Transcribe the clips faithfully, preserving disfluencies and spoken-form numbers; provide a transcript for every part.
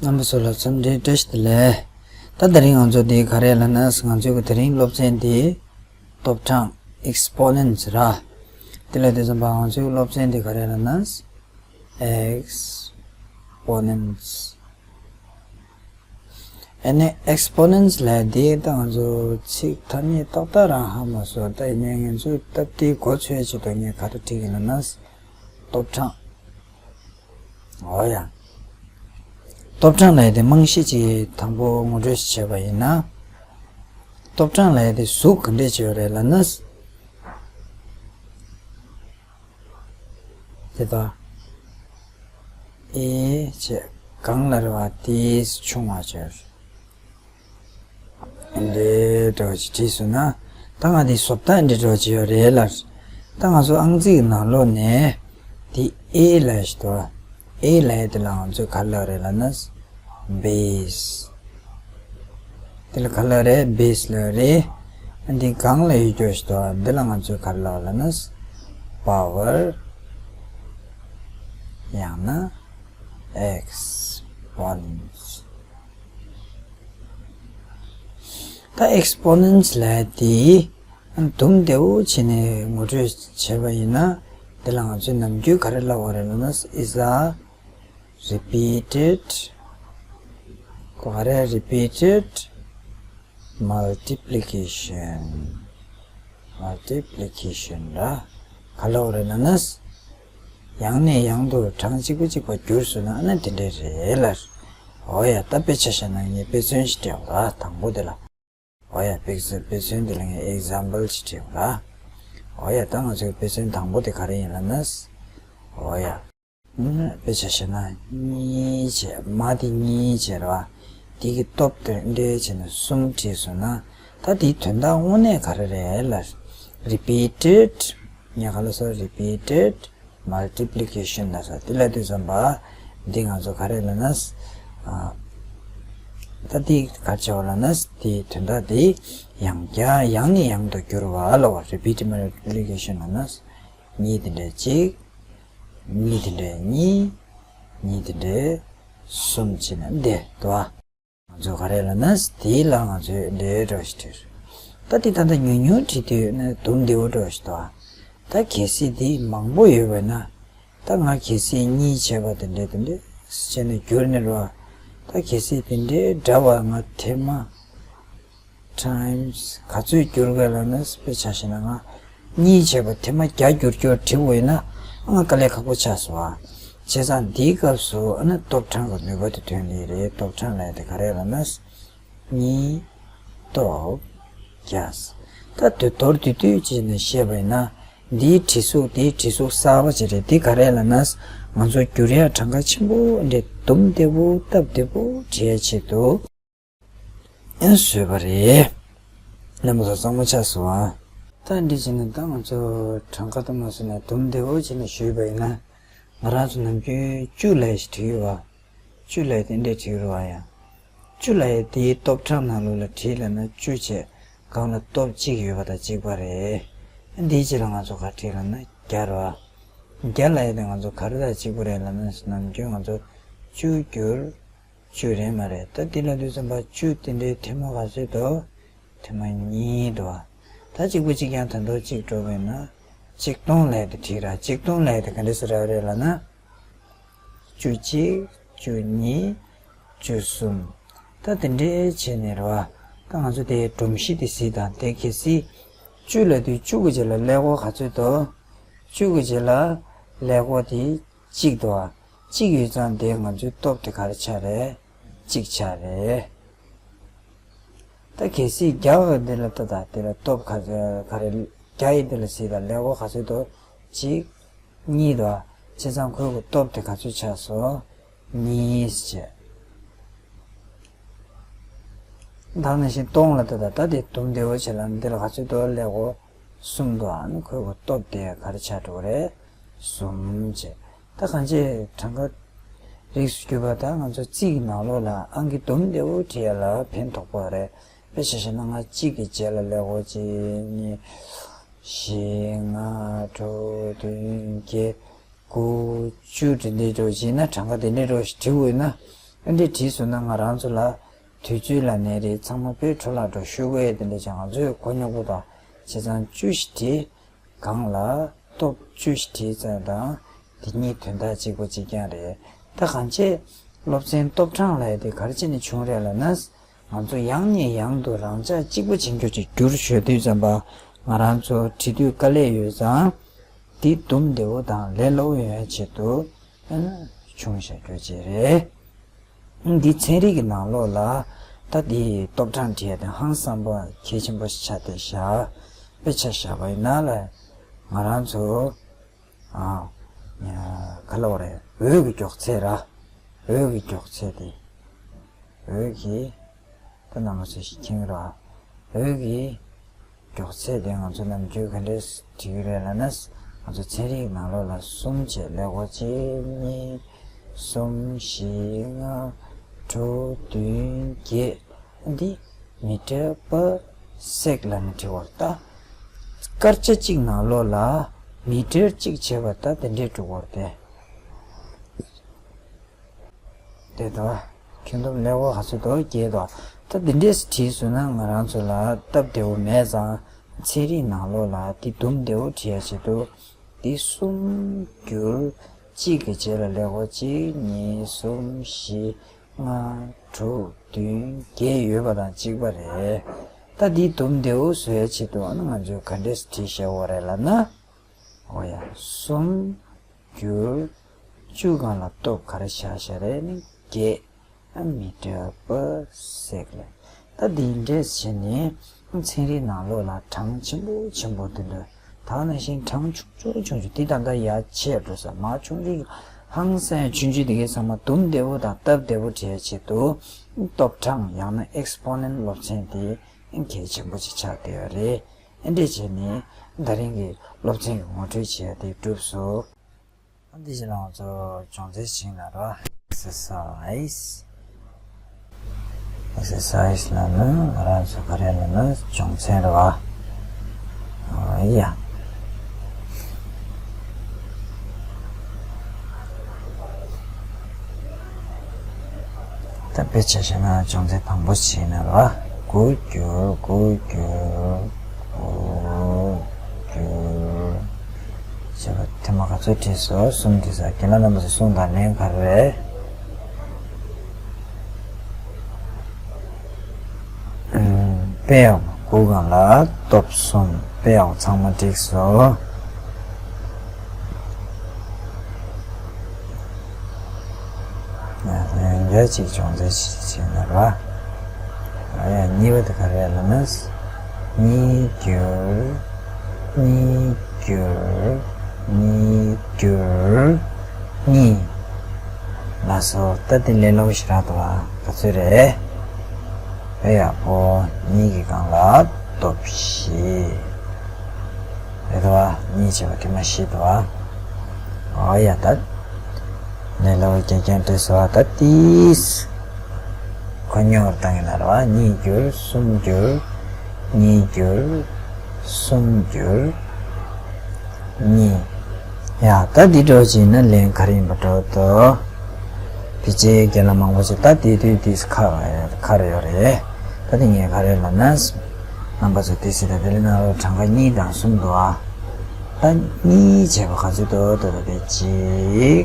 རྣམ་པ་ཚོ་ལ་འཚམས་འདྲི་བཀྲ་ཤིས་བདེ་ལེགས། ད་དེ་རིང་ང་ཚོ་འདི་ག་རེ་ལབ་ན། ང་ཚོའི་གི་དེ་རིང་སློབ་ཚན་འདི་སྟོབས་གྲངས་exponents ར། དེ་ལ་དེ་ཙམ་པ་ང་ཚོའི་སློབ་ཚན་འདི་ག་རེ་ལབ་ན། exponents ཨ་ནི་exponents ལབ་དེ་ད་ང་ཚོ་ཚིག་ཐ་སྙད་ཏག་ཏག་རང་ཧ་མ་སོང་། ད་ཡིན་ནའི་ང་ཚོས་སྟབས་བདེའི་གོ་ཚོད་ཆེད་དུ་ངས་ག་རེ་བྲིས་ཀྱི་ལབ་ན། སྟོབས་གྲངས། འོ་ཡ། སྟོབས་གྲངས་ལབ་དེ་རྨང་གཞི་ཅིག་དང་པོ་ངོ་སྤྲོད་ཞིག་བྱས་པ་ཡིན་ན། སྟོབས་གྲངས་ལབ་དེ་གཟུགས་ག་འདྲས་ཅིག་ཡོད་རེད་ལབ་ན། དེ་དག་ཨེ་བྱས་གང་ལ་རེ་བ་དེས་ཆུང་བ་བྱས། འདི་འདྲ་བ་ཅིག་བྲིས་སོང་ན། ད་ང་འདི་བཟོ་ལྟ་འདི་འདྲ་བ་ཅིག་ཡོད་རེད་ལ། ད་ང་ཚོ་ཨང་རྩིས་ནང་ལོགས་ནས་འདི་ཨེ་ལབ་ཞིག་འདུག་ཨེ་ལབ་དེ་ལ་ང་ཚོས་ག་རེ་ལབ་རེད་ལབ་ན། base། དེ་ལ་ག་རེ་ལབ་རེད། base ལབ་རེད། འདི་སྒང་ལ་ཡོད་རྒྱུ་ཞིག་འདུག་འདི་ལ་ང་ཚོས་ག་རེ་ལབ་ལབ་ན། power ཡང་ན་exponents། ད་exponents ལབ་དེ་དུམ་བདེ་བོ་བྱས་ནས་ངོ་སྤྲོད་བྱས་པ་ཡིན་ན། དེ་ལ་ང་ཚོས་ནམ་རྒྱུན་ག་རེ་ལབ་པ་རེད་ལབ་ན། is a repeated ག་རེ་repeated multiplication། multiplication ར། ག་ལབ་པ་རེད་ལབ་ན། ཡང་ནས་ཡང་དུ་གྲངས་གཅིག་པ་གཅིག་པ་བསྒྱུར་སོང་ན་ཨ་ནི་དེ་འདྲས་རེད་ལ། འོ་ཡ། ད་དཔེ་ཆ་བཞག་ན་ངས་དཔེ་མཚོན་ཞིག་སྤྲད་པ་ར། དང་པོ་དེ་ལ། འོ་ཡ། དཔེ་མཚོན་དཔེ་མཚོན་དེ་ལ་ངས་example ཞིག་སྤྲད་པ་ར། འོ་ཡ། ད་ང་ཚོའི་དཔེ་མཚོན་དང་པོ་དེ་ག་རེ་ཡིན་ལབ་ན། འོ་ཡ། དཔེ་ཆ་བཞག་ན་གཉིས་བྱས། མ་དེ་གཉིས་བྱས་ར། དེ་གི་སྟོབས་དེ་འདྲས་བྱས་ནས་གསུམ་བྲིས་སོང་ན། ད་དེའི་དོན་དག་དངོས་གནས་ག་རེ་རེད་ལ། repeated ངས་ག་ལ་སོ་repeated multiplication ལ་སོ་དེ་ལ་དུས་ཙམ་པ། འདི་ང་ཚོ་ག་རེ་ལབ་ན། ཨ། ད་འདི་ག་ཆེ་བ་ལབ་ན། འདིའི་དོན་དག་འདི་ཡང་བསྐྱར་ཡང་ནས་ཡང་དུ་བསྒྱུར་བ་ལ་བ་repeated multiplication ལབ་ན། གཉིས་དེ་འདྲས་གཅིག་གཉིས་དེ་འདྲས་གཉིས། གཉིས་དེ་འདྲས་གསུམ་བྱས་ནས་འདི་འདུག་ཨ། ང་ཚོ་ག་རེ་ལབ་ན། དེའི་ལ་ང་ཚོས་འདྲའི་འགྲོ་ཞིག་བྲིས། ད་དེ་ད་ལྟ་ཉུང་ཉུང་བྲིས་དུས་ནི་དུམ་བདེ་བོ་འགྲོ་ཞིག་འདུག་ད་གལ་སྲིད་དེ་མང་པོ་ཡོད་པས་ན། ད་ང་གལ་སྲིད་གཉིས་བྱས་པ་དེ་འདྲས་དེ་འདྲས་བྱས་ནས་བསྒྱུར་ནས་རོ། ད་གལ་སྲིད་དེ་འདྲས་འདྲ་བ་ང་ཐེངས་མ་times ག་ཚོད་བསྒྱུར་དགོས་ལབ་ན། དཔེ་ཆ་བཞག་ན་ང་གཉིས་བྱས་པ་ཐེངས་མ་བརྒྱ་བསྒྱུར་བསྒྱུར་བྲིས་པ་ཡིན་ན་ང་དཀའ་ལས་ཁག་པོ་ཆགས་སོང་ཨ། བྱས་ཙང་འདིའི་སྐབས་སུ་ཨ་ནི་སྟོབས་གྲངས་ཀྱི་ནུས་པ་དེ་ཐོན་ལེ་རེད། སྟོབས་གྲངས་ལབ་ཡ་དེ་ག་རེ་ལབ་ན། གཉིས་སྟོབས་བརྒྱ། ད་དེ་མདོར་བསྡུས་བསྡུས་བྱས་ནས་བཤད་པ་ཡིན་ན། འདིའི་བྲིས་གཟུགས་དེའི་བྲིས་གཟུགས་གསར་པ་ཅིག་རེད། འདི་ག་རེ་ལབ་ན། ང་ཚོ་བསྒྱུར་ཡ་གྲངས་ཀ་ཆེན་པོ་འདྲ་དུམ་བདེ་པོ་སྟབས་བདེ་པོ་བྲིས་ཡ་ཆེད་དུ། ཨེ་བཟོས་པ་རེད། རྣམ་པ་ཚོ་གཙང་མ་ཆགས་སོང་ཨ། ད་འདི་བྱས་ནས་ད་ང་ཚོ་གྲངས་ཀ་ད་མ་བཟོས་ནས་དུམ་བདེ་བོ་བྱས་ནས་ཞུས་པ་ཡིན་ན། ང་རང་ཚོ་ནམ་རྒྱུན་བཅུ་ལབ་ཞིག་བྲིས་ཡོད་པ། བཅུ་ལབ་དེ་འདྲས་བྲིས་རོགས་ཨ་ཡ། བཅུ་ལབ་ཡ་དེའི་སྟོབས་གྲངས་ནང་ལོགས་ལ་བྲིས་ལབ་ན་བཅུ་བྱས། སྒང་ལ་སྟོབས་གཅིག་ཡོད་པ་དང་གཅིག་པ་རེད། འདིའི་རྗེས་ལ་ང་ཚོ་ག་བྲིས་ལབ་ན་བརྒྱ་རེད་བ། བརྒྱ་ལབ་ཡ་དེ་ང་ཚོ་ག་རེ་དང་གཅིག་པ་རེད་ལབ་ན། ནམ་རྒྱུན་ང་ཚོ་བཅུ་བསྒྱུར་བཅུ་རེད་མ་རེད། ད་འདི་ལ་དུས་ཙམ་པ་བཅུ་དེ་འདྲའི་ཐེངས་མ་ག་ཚོད་འདུག་ཐེངས་མ་གཉིས་འདུག་བ། ད་གཅིག་པ་གཅིག་རྐྱང་ད་མདོ་གཅིག་འགྲོ་བས་ན། གཅིག་སྟོང་ལབ་དེ་བྲིས་ར། གཅིག་སྟོང་ལབ་དེ་ག་འདྲས་སེ་རག་རེད་ལབ་ན། བཅུ་གཅིག་བཅུ་གཉིས། བཅུ་གསུམ། ད་དེ་འདྲའི་བྱས་ནས་རེད་བ། ད་ང་ཚོ་དེ་སྒྲོམ་གཞི་དེ་གཟིགས་དང་། དེ་གལ་སྲིད་བཅུ་ལབ་དུས་བཅུ་གི་རྗེས་ལ་ཀླད་ཀོར་ག་ཚོད་འདུག་བཅུ་གི་རྗེས་ལ་ཀླད་ཀོར་དེ་གཅིག་འདུག་བ། གཅིག་ཡོད་ཙང་དེ་ང་ཚོའི་སྟོབས་དེ་ག་རེ་ཆགས་རེད། གཅིག་ཆགས་རེད། ད་གལ་སྲིད་བརྒྱ་གི་འདི་ལ་ལྟ་དང་། འདི་ལ་སྟོབས་ག་ཚོད་ག་རེ། བརྒྱ་ཡི་འདི་ལ་གཟིགས་དང་། ཀླད་ཀོར་ག་ཚོད་འདུག་གཅིག་གཉིས་འདུག་བ། བྱས་ཙང་ཁོའི་གི་སྟོབས་དེ་ག་ཚོད་ཆགས་སོང་། གཉིས་བྱས། ད་ནང་བཞིན་སྟོང་ལ་ལྟ་དང་། ད་དེ་དུམ་བདེ་བོ་བྱས་ལབ་ན་འདི་ལ་ག་ཚོད་འདུག་ཀླད་ཀོར་གསུམ་འདུག་ཨ་ནི་ཁོའི་གི་སྟོབས་དེ་ག་རེ་ཆགས་འགྲོ་གི་རེད། གསུམ་བྱས། ད་གང་ཅི་གྲངས་ཀ་རིགས་སུ་གྱུར་པ་དང་ང་ཚོ་རྩིས་ཀྱི་ནང་ལོགས་ལ་ཨང་ཀི་དུམ་བདེ་བོ་བྲིས་ཡ་ལ་ཕན་ཐོགས་པོ་རེད། དཔེ་ཆ་བཞག་ན་ང་གཅིག་གི་རྗེས་ལ་ཀླད་ཀོར་གཅིག་གཉིས་བཞི་ལྔ་དྲུག་བདུན་བརྒྱད་དགུ་བཅུ་དེ་འདྲའི་འགྲོ་བྱས་ན། གྲངས་ཀ་དེ་འདྲའི་འགྲོ་ཞིག་བྲིས་འོས་ན། ཨ་འདྲས་བྲིས་སོང་ན་ང་རང་ཚོ་ལ་དུས་ཚོད་ལ་ནས་རེད། ཚང་མ་དཔེ་འཕྲོ་བརླག་འགྲོ་ཤོག་གི་དེ་འདྲས་ཀྱང་ང་ཚོས་གོ་མྱོང་པོ་དང་བྱས་ཙང་བཅུ་ཞིག་བྲིས། གང་ལ་སྟོབས་བཅུ་ཞིག་བྲིས་ཙང་དང་དེ་གཉིས་དོན་དག་གཅིག་པ་གཅིག་རྐྱང་རེད། ད་གང་བྱས་སློབ་ཚན་སྟོབས་གྲངས་ལ་ཡ་དེ་ག་རེ་བྱས་ནས་བྱུང་རེད་ལབ་ན། ང་ཚོ་ཡང་ནས་ཡང་དུ་རང་འཇགས་གཅིག་པ་བྱེད་རྒྱུ་ཅིག་འགྱུར་ཞོར་དུས་ཙམ་པ་ང་རང་ཚོ་བྲིས་དུས་དཀའ་ལས་ཡོད་ཙང་། འདི་འདུམ་བདེ་བོ་དང་ལས་སླ་བོ་ཡོང་ཡ་ཆེད་དུ་ཨ་ནི་བྱུང་བཞག་རྒྱུ་ཅིག་རེད། འདི་ཚན་རིག་གི་ནང་ལོགས་ལ་ད་འདི་སྟོབས་གྲངས་བྲིས་ཡ་དེ་ཧང་སང་པོ་གལ་ཆེན་པོ་ཞིག་ཆགས་བསྡད་བཞག་དཔེ་ཆ་བཞག་པ་ཡིན་ན་ལ་ང་རང་ཚོ་ཨ་ག་ལ་བ་རེད། འོད་ཀྱི་མགྱོགས་ཚད་ར། འོད་ཀྱི་མགྱོགས་ཚད་དེ། འོད་ཀྱི་ད་ནང་མ་ཚོས་ཤིག་ཁྱེད་ར། འོད་ཀྱི་མགྱོགས་ཚད་དེ་ང་ཚོ་ནམ་རྒྱུན་ག་འདྲས་བྲིས་ཀྱི་རེད་ལབ་ན། ང་ཚོ་ཚན་རིག་ནང་ལོགས་ལ་གསུམ་བྱས་ཀླད་ཀོར་གཅིག་གཉིས་གསུམ་བཞི་ལྔ་དྲུག་བདུན་བརྒྱད། འདི་མི་ཊར་པར་སེག་ལབ་ནས་བྲིས་པ་རེད་ད། སྐར་ཆ་གཅིག་ནང་ལོགས་ལ་མི་ཊར་གཅིག་བྱས་པ་ད་དེ་འདྲས་འགྲོ་གི་རེད་དེ། དེ་དང་། ཁྱོན་བསྡོམས་ཀླད་ཀོར་ག་ཚོད་འདུག་བརྒྱད་དང་། ད་འདི་འདྲས་བྲིས་སོང་ན་ང་རང་ཚོ་ལ་སྟབས་བདེ་བོ་མེད་ཙང་ཚན་རིག་ནང་ལོགས་ལ་འདི་འདུམ་བདེ་བོ་བྲིས་ཡ་ཆེད་དུ། འདི་གསུམ་བསྒྱུར་གཅིག་གི་རྗེས་ལ་ཀླད་ཀོར་གཅིག་གཉིས་གསུམ་བཞི་ལྔ་དྲུག་བདུན་བརྒྱད་ཡོད་པ་དང་གཅིག་པ་རེད། ད་འདི་འདུམ་བདེ་བོ་བཟོ་ཡ་ཆེད་དུ་ཨ་ནི་ང་ཚོས་ག་འདྲས་བྲིས་བཞག་ཡོད་རེད་ལབ་ན། འོ་ཡ། གསུམ་བསྒྱུར་བཅུ་སྒང་ལ་སྟོབས་ག་རེ་བཞག་བཞག་རེད་ནི་བརྒྱད། ཨ་མི་ཊར་པར་སེག་ལ། ད་འདི་འདྲས་བྱས་ནས་ཚན་རིག་ནང་ལོགས་ལ་གྲངས་ཆེན་པོ་ཆེན་པོ་དེ་འདྲ་ད་ནང་བཞིན་གྲངས་ཆུང་ཆུང་ཆུང་ཆུང་དེ་ད་ལྟ་ཡར་ཆེ་འགྲོ་ས་མ་ཆུང་ཆུང་ཧང་སང་ཆུང་ཆུང་དེ་གའི་ཚང་མ་འདུམ་བདེ་བོ་དང་སྟབས་བདེ་བོ་བྲིས་ཆེད་དུ་སྟོབས་གྲངས་ཡང་ན་ཨེགས་པོ་ནེན་སློབ་ཚན་དེ་གལ་ཆེན་པོ་ཅིག་ཆགས་བསྡད་ཡོད་རེད། ཨེ་འདྲས་བྱས་ནས་ད་རིང་གི་སློབ་ཚན་གྱི་ངོ་སྤྲོད་བྱས་ཏེ་གྲུབ་སོང་། ཨ་འདི་བཞིན་ང་ཚོ་སྦྱོང་ཚན་བྱིངས་ལ་ར། ཨེག་སར་སའི་ཛི། ཨེག་སར་སའི་ཛི་ལ་ནི་ང་རང་ཚོ་ག་རེ་ལ་ནི་སྦྱོང་ཚན་ར་བ། ཨ་ཡ། ད་དཔེ་ཆ་བཞག་ན་སྦྱོང་ཚན་དང་པོ་བྱས་ན་ར། དགུ་བསྒྱུར་དགུ་བསྒྱུར་དགུ་བསྒྱུར། བྱས་པ་ཐེངས་མ་ག་ཚོད་བྲིས་སོང་། གསུམ་བྲིས་སོང་། རྒན་ལགས་རྣམ་པ་ཚོ་གསུང་དང་ལན་ག་རེ་རེད། ཨུམ། དཔེ་ཡག་པོ། དགུ་སྒང་ལ་སྟོབས་གསུམ། དཔེ་ཡག་པོ། ཚང་མ་འགྲིག་སོང་། ཡང་བསྐྱར་གཅིག་སྦྱོང་ཚན་ཞིག་བྱས་ན་ར། ཨ་ཡ། གཉིས་པ་དེ་ག་རེ་ལབ་ན། གཉིས་བསྒྱུར་གཉིས་བསྒྱུར་གཉིས་བསྒྱུར་གཉིས། ལགས་སོ། ད་དེ་ལས་སླ་པོ་ཞེ་དྲག་འདུག་ཨ། ག་ཚོད་རེད། དཔེ་ཡག་པོ། གཉིས་ཀྱི་སྒང་ལ་སྟོབས་བཞི། རེད་དོ། གཉིས་བྱས་པ་དེ་མ་བཞི་འདུག་ཨ། ཨོ་ཡ། ད་ལས་སླ་པོ་རྐྱང་རྐྱང་འགྲིག་སོང་ཨ། ད་ཏིས་ཁོ་ཉོར་བཏང་ཡིན་ན་ར་བ། གཉིས་བསྒྱུར་གསུམ་བསྒྱུར་གཉིས་བསྒྱུར་གསུམ་བསྒྱུར་གཉིས། ཡ། ད་འདི་འགྲོ་བྱས་ན་ལན་ག་རེ་ཡིན་པ་འགྲོ་དོ། ཕལ་ཆེར་རྒན་ལགས་མང་པོ་ཞིག་ད་དེ་དུས་དུས་སུ་ཁ་ཁ་རེ་ཡོད་རེད། ད་དེ་ངས་ག་རེ་ལབ་ན། རྣམ་པ་ཚོ་དེ་སྲིད་ད་དེ་ལས་ནང་ལོགས་གྲངས་ཀ་གཉིས་དང་གསུམ་འདུག་ཨ། ད་གཉིས་བྱས་པ་ག་ཚོད་འདུག་ད་ད་དེ་གཅིག་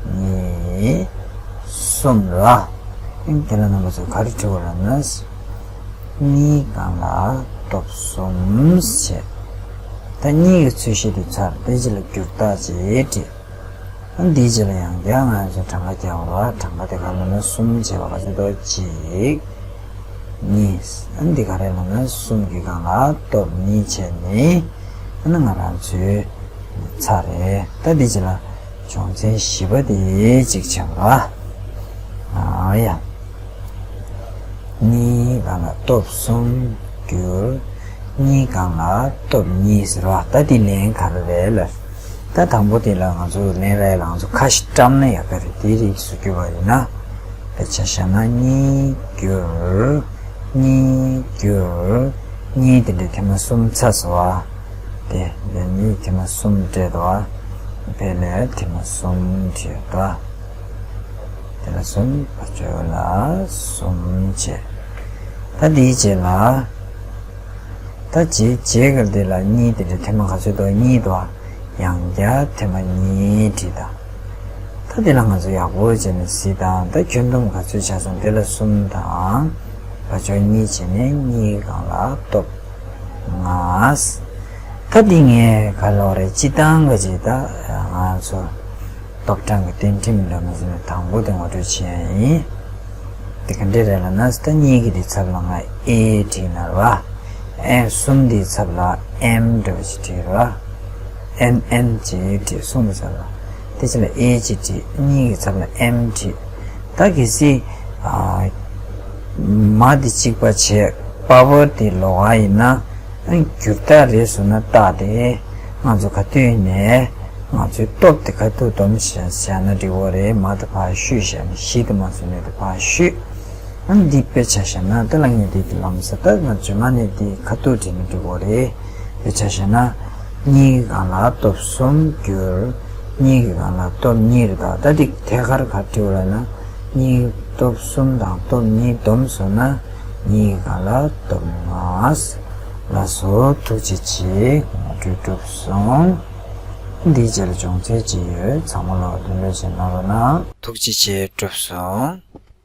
གཉིས། གསུམ་རེད་བ། ཨིན། དེ་ལ་རྣམ་པ་ཚོས་ག་རེ་བྲིས་པ་རེད་ན། གཉིས་སྒང་ལ་སྟོབས་གསུམ་བྱས། ད་གཉིས་ཀྱི་ཚོས་གཞི་དེ་ཚར། དེ་རྗེས་ལ་བསྒྱུར་རྟགས་ཅིག་བྲིས། ཨ་འདིའི་རྗེས་ལ་ཡང་བསྐྱར་ང་ཚོས་གྲངས་ཀ་རྒྱག་པ་རེད་བ། གྲངས་ཀ་དེ་ག་རེ་ལབ་ན་གསུམ་བྱས་པ་ག་ཚོད་འདུག་གཅིག་གཉིས། ཨ་འདི་ག་རེ་ལབ་ན་གསུམ་གྱི་སྒང་ལ་སྟོབས་གཉིས་བྱས་ནས། ཨ་ནི་ང་རང་ཚོའི་ཚར་རེད། ད་འདི་རྗེས་ལ་སྦྱོང་ཚན་བཞི་པ་དེ་གཅིག་བྱས་པ་རེད་བ། ཨ་ཡ། གཉིས་སྒང་ལ་སྟོབས་གསུམ་བསྒྱུར་གཉིས་སྒང་ལ་སྟོབས་གཉིས་ཟེར་བ། ད་འདི་ལན་ག་རེ་རེད་ལབ། ད་དང་པོ་དེ་ལ་ང་ཚོ་ལན་རེ་ལ་ང་ཚོ་ཁ་ཞིག་བཀྲམ་ན་ཡག་ག་རེད། དེའི་རིགས་སུ་གྱུར་པ་ཡིན་ན། དཔེ་ཆ་བཞག་ན་གཉིས་བསྒྱུར་གཉིས་བསྒྱུར་གཉིས། དེ་འདྲའི་ཐེངས་མ་གསུམ་ཚར་སོང་བ། དེ་ལན་གཉིས་ཐེངས་མ་གསུམ་སྤྲད་འདུག་བ། དཔེ་ལན་ཐེངས་མ་གསུམ་བྲིས་འདུག་དེ་ལ་གསུམ། བ་ཅོ་ལ་གསུམ་བྱས། ད་འདིའི་རྗེས་ལ། ད་རྗེས་རྗེས་ཀ་འདི་ལ་གཉིས། དེ་འདྲའི་ཐེངས་མ་ག་ཚོད་འདུག་གཉིས་འདུག་ཡང་བསྐྱར་ཐེངས་མ་གཉིས་བྲིས་དང་། ད་འདི་ལ་ང་ཚོ་ཡག་པོ་བྱས་ནས་གཟིགས་དང་། ད་ཁྱོན་བསྡོམས་ག་ཚོད་ཆགས་སོང་། འདི་ལ་གསུམ་དང་། བ་ཅོ་གཉིས་བྱས་ནས་གཉིས་སྒང་ལ་སྟོབས་ལྔ། ད་འདི་ངས་ག་ལབ་རེད། སྤྱིར་བཏང་ག་ཅིག་ད་ང་ཚོ་སྟོབས་གྲངས་ཀྱི་རྟེན་འབྲེལ་མི་འདྲ་མི་འདྲ་དང་པོ་དེ་ངོ་སྤྲོད་བྱེད་ཡ་ཡིན། དེ་ག་འདྲས་རེད་ལབ་ན། ད་གཉིས་ཀྱི་དེའི་ཚབ་ལ་ང་ཨེ་བྲིས་ན་རེད་བ། ཨེ་གསུམ་དེའི་ཚབ་ལ་ཨེམ་འདྲ་བ་ཞིག་བྲིས་རེད་བ། ཨེན་ཨེན་ཅེས་བྲིས། གསུམ་གྱི་ཚབ་ལ། དེ་ཅི་ལ་ཨེ་ཅེས་བྲིས། གཉིས་ཀྱི་ཚབ་ལ་ཨེམ་བྲིས། ད་གལ་སྲིད་ཨ་མ་དེ་གཅིག་པ་བྱས། པ་ཝར་དེ་ལོགས་ཀ་ཡིན་ན། ཨ་འགྱུར་རྟགས་རེད་ཟེར་ན། རྟགས་དེ་ང་ཚོ་ག་དུས་ནས་ང་ཚོའི་སྟོབས་དེ་ག་དུས་བསྡོམས་བཞག་བཞག་ན་འགྲིག་གི་རེད། མ་དེ་ཕར་བཤུས་བཞག་ན། བཞི་དེ་མ་བཟོས་ནས་དེ་ཕར་བཤུས། ཨ་འདི་དཔེ་ཆ་བཞག་ན། ད་ལ་ངས་འདི་དེ་ལམ་སང་ད་ང་བཅོ་ལྔ་ནས་འདི་ཁ་ཐུག་བྲིས་ན་འགྲིག་གི་རེད། དཔེ་ཆ་བཞག་ན། གཉིས་ཀྱི་སྒང་ལ་སྟོབས་གསུམ་བསྒྱུར། གཉིས་ཀྱི་སྒང་ལ་སྟོབས་གཉིས་རེད། ད་ད་འདི་ཐད་ཀར་ག་བྲིས་པ་ལབ་ན། གཉིས། སྟོབས་གསུམ་དང་སྟོབས་གཉིས་བསྡོམས་བཟོས་ན། གཉིས་ཀྱི་སྒང་ལ་སྟོབས་ལྔ། ལགས་སོ། ཐུགས་རྗེ་ཆེ། ངོ་སྤྲོད་གྲུབ་སོང་། འདིའི་རྗེས་ལ་སྦྱོང་ཚན་ཅིག་ཡོད། ཚང་མ་ལ་དོ་སྣང་བྱེད་གནང་རོགས་གནང་། ཐུགས་རྗེ་ཆེ། གྲུབ་སོང་།